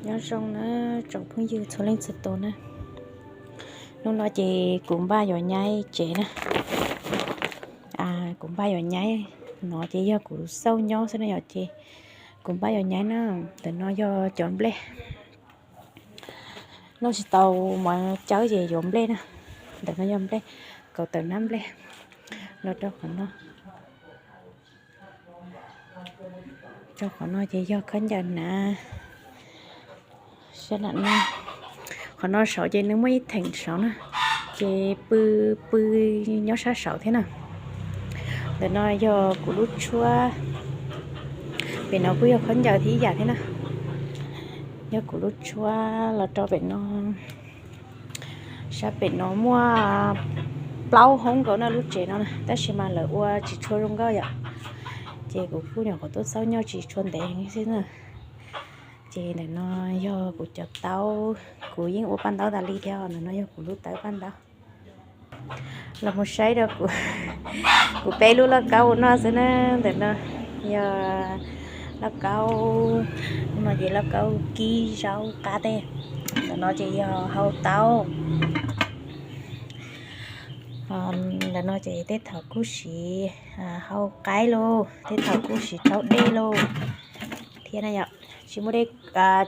Nyob zoo na tsoom phooj ywg txhua leej txhua tus na. Hnub no ces kuv npaj yuav nyaib tsev na. Kuv npaj yuav nyaib no ces yog kuv xauj nyob xwb na yom, ces kuv npaj yuav nyaib na. Ntawm no yog cov nplej, noj tsis tau mov cawb ces yuav nplej na. Ntawm no yog nplej, kaum tawm nab nplej. Los rau qhov no, rau qhov no ces yog khaub ncaws hnav. Sab na, qhov no saud ces nws muaj ib theem saud na, ces pw pw nyob sab saud thiab na. Ntawm no yog kuv lub tshuab, pem no kuj yog khaub ncaws thiab ib yam thiab na. Yog kuv lub tshuab los rau pem no. Sab pem no muaj plaub hoob nkaus na lub tsev no na, tab sis mas lawv ua tsis tshua zoo nkauj yom. Ces kuv kuj nyuam qhuav tuaj xauj nyob tsis tshua ntev xwb na. Ces ntawm no yog kuv cov taub, kuv yeej ua paj ntaub tas li thiab, ntawm no yog kuv lub tawb paj ntaub. Los mus saib rau kuv, kuv peb lub lauj kaub ua noj xwb na. Ntawm no yog lauj kaub, no ces lauj kaub kib zaub qab tej. Ntawm no ces yog hau taub. Ntawm no ces tej thaum kuj siv hau qaib lauj, tej thaum kuj siv rhaub dej lauj thiab na yom. Tsis muaj dej,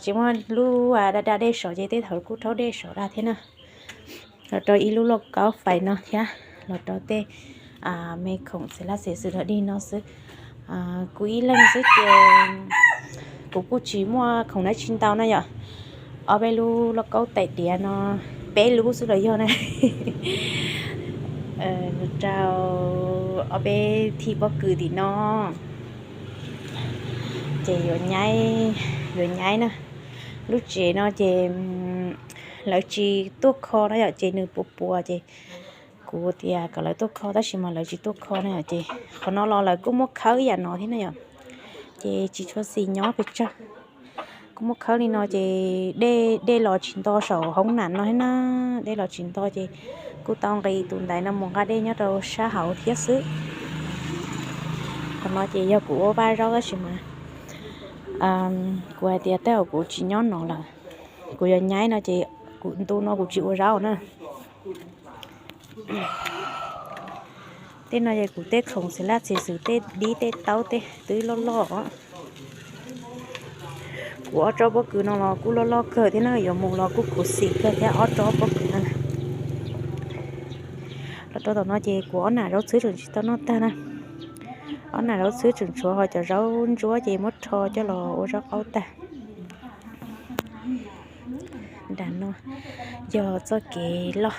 tsis muaj lub da da dej saum ces tej thaum kuj rhaub dej saum da thiab na. Los rau ib lub lauj kaub fais no thiab, los rau tej me khoom xev laj xev xwm rau dig no xwb. Kuv ib leeg xwb ces kuv kuj tsis muaj khoom dab tsi ntau na yom. Ob peb lub lauj kaub tais diav no, peb lub xwb los yog na. Rau ob peb thij pob kws tim no, ces yuav nyaib, yuav nyaib na. Lub tsev no ces lawv tsis tuaj kho na yom, ces nws puas puas ces kuv tias kom lawv tuaj kho tab sis mas lawv tsis tuaj kho na yom. Ces qhov no los lawv kuj muab khawb ib yam no thiab na yom, ces tsis tshua xis nyob pes tsawg. Kuj muab khawb li no ces dej, dej los tsis nto saum hoob nam no thiab na. Dej los tsis nto ces kuj tau nqis tus ntaiv no mus nqa dej nyob rau sab hauv thiab xwb. Qhov no ces yog kuv ua vaj zaub tab sis mas kuv hais tias tej zaum kuv tsis nyob no lawm, kuv yuav nyaib no ces kuv ntu no kuv tsis ua zaub na. Tej no ces kuv tej khoom xev laj xev xwm tej dib tej taub tej twb loj loj os. Kuv ob tsob pob kws no los kuj loj loj kawg thiab na, yuav mus los kuj khuv xim kawg thiab ob tsob pob kws no. Los rau tom no ces kuv ob nam zaub txhwb tseem tsis tau noj tag na. Ob nam zaub txhwb tseem tshuav ho cov zaub ntsuab ces muab rho coj los ua zaub qaub tag. Nram no yog txoj kev loj.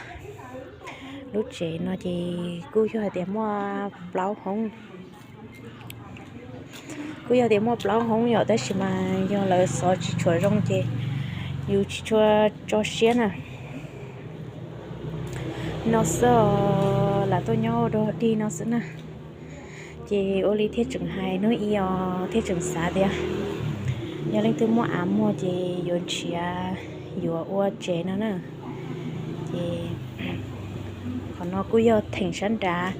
Lub tsev no ces kuj yog hais tias muaj plaub hoob, kuj yog tias muaj plaub hoob yom, tab sis mas yog lawv xov tsis tshua zoo ces yus tsis tshua tso siab na. No xwb os, lam tuaj nyob ua dog dig no xwb na. Ces ua li thiaj tseem hais hnub ib os, thiaj tseem xav tias yog leej twg muaj av muag ces yuav nrhiav yuav ua tsev no na. Ces qhov no kuj yog theem sab nrad,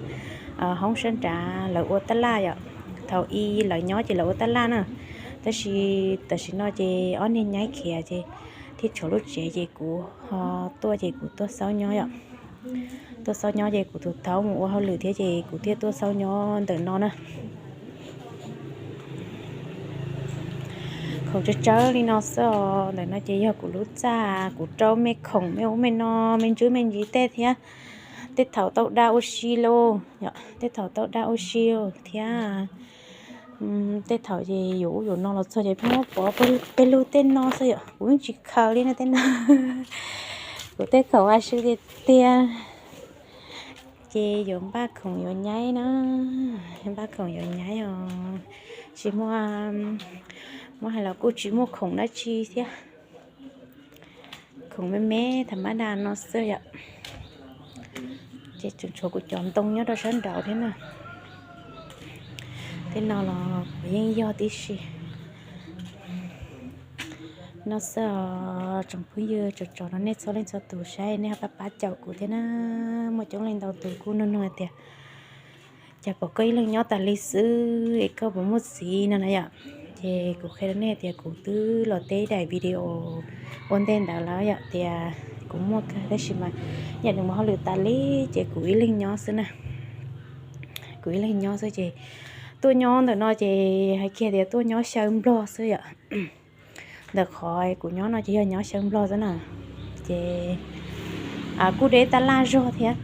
hoob sab nrad lawv ua tab laj yom. Thaum ub lawv nyob ces lawv ua tab laj na, tab sis tam sim no ces ob niag nyaib khiav ces thiaj tshuav lub tsev ces kuv ho tuaj ces kuv tuaj xauj nyob yom. Tuaj xauj nyob ces kuv tus thaub mus ua hauj lwm thiab ces kuv thiaj tuaj xauj nyob ntawm no na. Khoom tsawg tsawg li no xwb os. Ntawm no ces yog kuv lub txaj, kuv rau me khoom me ub me no, me ntsuj me ntsis tej thiab. Tej thaum tau da ua si lauj, tej thaum tau da ua si thiab. Tej thaum ces yuav ub yuav no los txog ces pheej muab pov peb lub tej no xwb yom, kuv yeej tsis khaws li na tej no. Kuv tej khoom a si tiag tiag. Ces yuav npaj khoom yuav nyaib na, npaj khoom yuav nyaib os. Tsis muaj, muab hais los kuj tsis muaj khoom dab tsi thiab. Khoom me me tham mab da no xwb yom. Ces tseem tshuav kuv cov ntoo nyob rau sab nraud thiab na. Tej no los kuv yeej yog tib si. No xwb os tsoom phooj ywg, tso tso rau nej txhua leej txhua tus saib, nej ho pab pab caum kuv thiab na. Muaj coob leej ntau tus kuj nug nug hais tias, cas pom koj ib leeg nyob tas li xwb es koj puas muaj txiv no na yom? Ces kuv qhia rau nej tias kuv twb los teb daim video ua ntej ntawd lawm yom, tias kuv muaj kawg tab sis mas yam nws mus hauj lwm tas li, ces kuv ib leeg nyob xwb na. Kuv ib leeg nyob xwb ces tuaj nyob ntawm no ces hais kiag tias tuaj nyob xyaw nplog xwb yom. Ntawm qhov kuv nyob no ces yog nyob xyaw nplog xwb na. Ces kuj deb tab laj zog thiab.